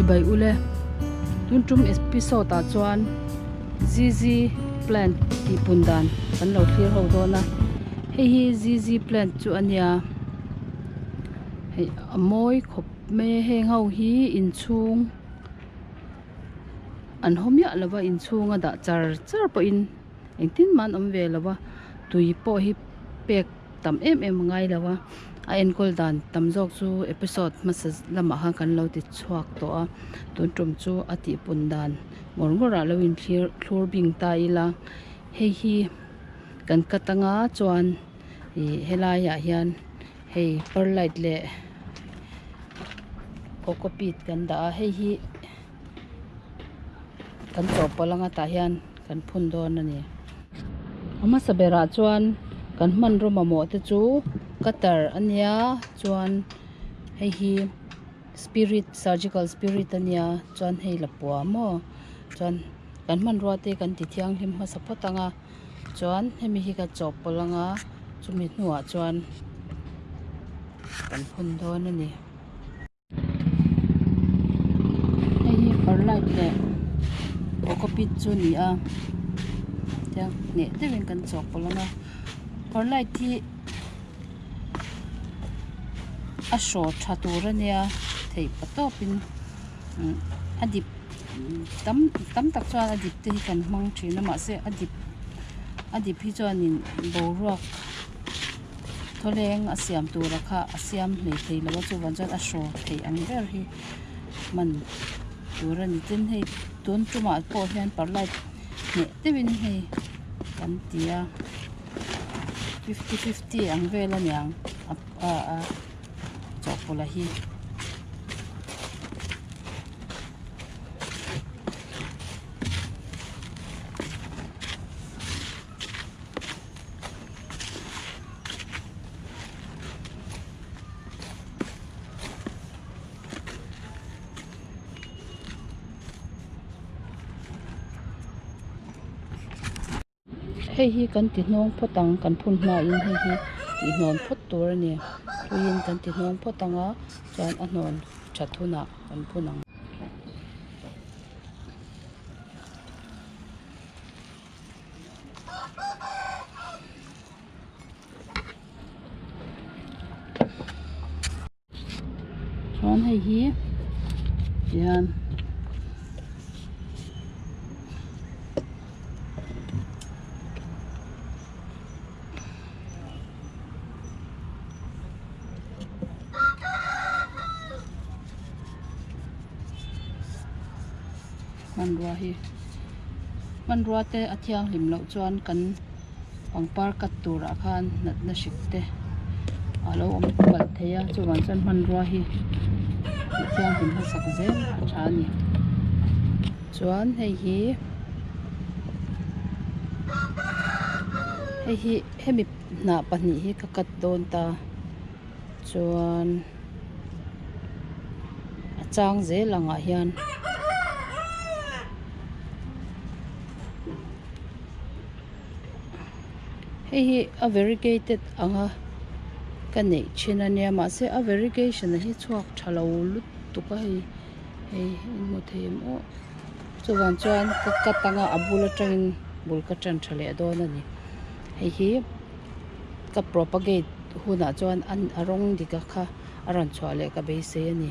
Chibai ule tun tum episode ah chuan ZZ plant tih pun dan kan lo thlir ho dawn a hei hi ZZ plant chu a nia hei a mawi khawp mai a heng ho hi inchhung an haw miah lo va inchhung a dah char char pawhin engtin mah an awm ve lo va tui pawh hi pek tam em em a ngai lo a a enkawl dan tam zawk chu episode hmasa lamah khan kan lo ti chhuak tawh a tun tum chu a tih pun dan ngawr ngawr ah lo in thlir thlur bing ta ila hei hi kan cut anga chuan ih helai ah hian hei perlite leh cocopeat kan dah a hei hi kan chawhpawlh anga tah hian kan phun dawn a ni. A hmasa berah chuan kan hmanraw mamawh te chu cutter a nia chuan hei hi spirit surgical spirit a nia chuan hei lapua maw chuan kan hmanrua te kan ti thianghlim hmasa phawt ang a chuan hemi hi ka chawhpawlh ang a chumi hnuah chuan kan phun dawn a ni. Hei hi perlite leh cocopeat chu a ni a tiang hneh deuhin kan chawhpawlh ang a perlite hi a hraw tha tur a nia theih pa tawpin a dip tam tam tak chuan a dip te hi kan hmang thin a mahse a dip a dip hi chuanin boruak. Thawleng a siam tura kha a siam hlei thei lo a chuvang chuan a hraw theih ang ber hi hman tur a ni. Tin hei tun tumah pawh hian perlite hneh deuhin hei kan ti a fifty fifty ang vel a niang a a chawhpawlh a hi. Hei hi kan ti hnawng phawt ang kan phun hmain hei hi tih hnawn phawt tur a ni tuiin kan ti hnawng phawt ang a chuan a hnawn that hunah kan phun ang. Chuan hei hi tihian hmanrua hi hmanrua te a thianghlim loh chuan kan pangpar cut turah khan natna hrik te a lo awm palh thei a chuvang chuan hmanrua hi tih thianghlim hmasak zel a tha a ni chuan hei hi hei hi hemi hnah pahnih hi ka cut dawn ta chuan. A chang zel angah hian hei hi a variegated anga ka neih thin ania mahse a variegation hi chhuak tha lo lutuk a hei hei in hmu thei em aw chuvang chuan ka cut anga a bul atangin bul ka tan tha leh dawn a ni hei hi ka propagate hunah chuan a rawng dik a kha. A rawn chhuah leh ka beisei a ni.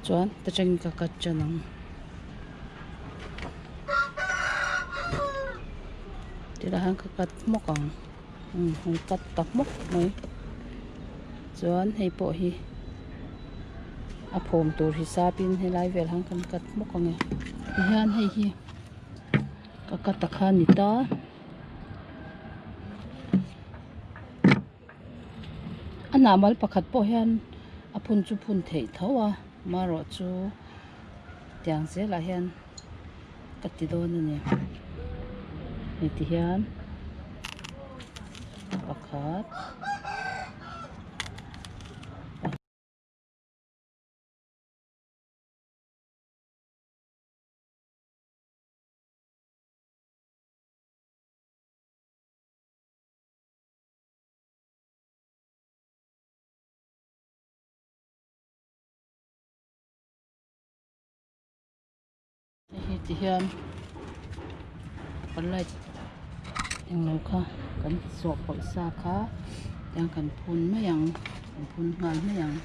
Chuan ta tangin ka cut tan ang. Tilai hian ka cut hmawk ang. Umm han cut ta hmawk mai. Chuan hei pawh hi a phawm tur hisapin helai vel han kan cut hmawk ang e. Tihian hei hi ka cut a kha a ni ta. A hnah mal pakhat pawh hian a phun chu phun theih tho a marawh chu tiang zelah hian ka ti dawn a ni hei ti hian pakhat. Hei ti hian palite englo kha kan sawh pawlh sa kha tiang kan phun mai ang kan phun nghal mai ang.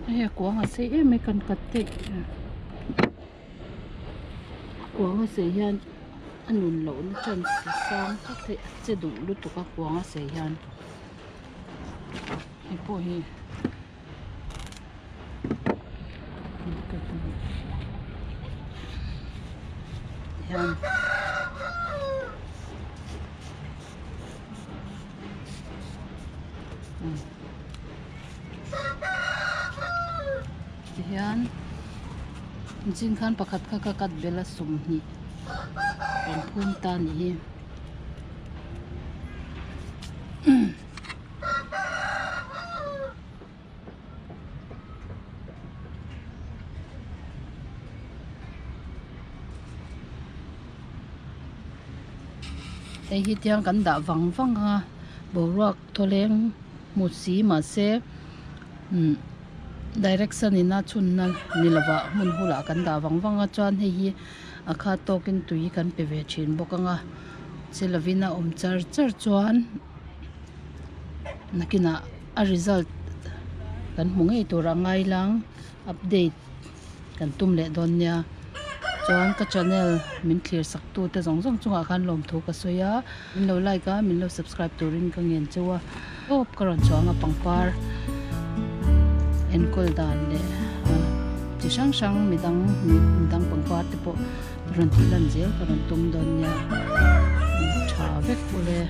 Hei a kuang a sei em mai kan cut theih a kuang a sei hian a nun loh na chance a sang tlat hei a che duh lutuk a kuang a sei hian hei pawh hi hian. Tihian zing khan pakhat kha ka cut belh a 20 kan phum ta a nih hi. Hei hi tiang kan dah vang vang a boruak thawleng hmu si mahse umm direction in a chhunna ni lovah hmun hulah kan dah vang vang a chuan hei hi a khat tawkin tui kan pe ve thin bawk ang a che lovin a awm char char chuan. Nakinah a result kan hmu ngei tur a ngai lang update kan tum leh dawn nia chuan ka channel min thlir sak tu te zawng zawng chungah khan lawmthu ka sawi a min lo like a min lo subscribe turin ka ngen cheu a tawp ka rawn chuang a pangpar enkawl dan leh chi hrang hrang midang midang pangpar te pawh rawn tih lan zel ka rawn tum dawn nia tha vek ule.